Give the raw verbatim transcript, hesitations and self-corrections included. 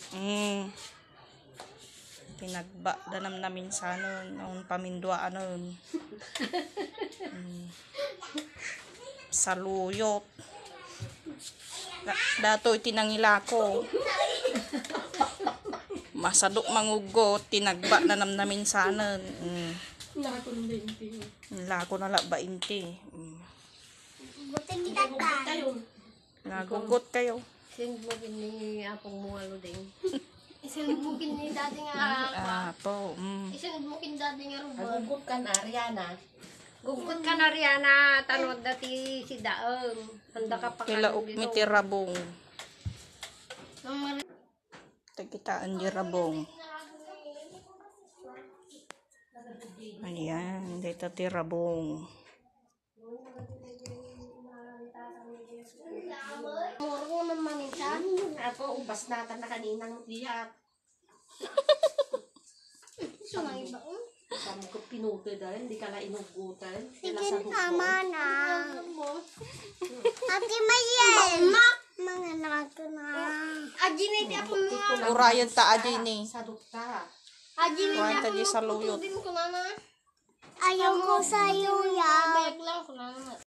Mm. Tinagba da namnaminsanen, awan paminduaanen. Mm. Saluyot. Da-, datoy ti nangilako. Masadok manguggot, tinagba da namnaminsanen. Mm. Lako na labainti. Mm. Gutin kita. Nagugot kayo. Send mo kin ni apong mo, ano, ding. Isend mo kin ni daddy nga. Ah, po, mm. Isend mo kin daddy nga ruba. Agugot ka na, Ariana. Gugot ka na, Ariana. Tanod dati si Daeng. Handa ka pa. Kila kayo ukmi dito. Ti rabong. Mama. Tagitaan di rabong. Ayan, dito ti rabong. Murong naman maminsan. Ako, ubas na ata na kaninang diat. Gusto nga iba, oh. Sabi ko, pinuto dahil, di ka na inugutan. Sige, tama na. Ate Mayel. Mga nato na. Ajin, iti ako mo. Urayan ta, ajin, eh. Sa dukta. Ajin, iti ako mo. Urayan ta, di sa luyot. Putudin ko na na. Ayaw ko sa'yo yan. Bayag lang ko na naman.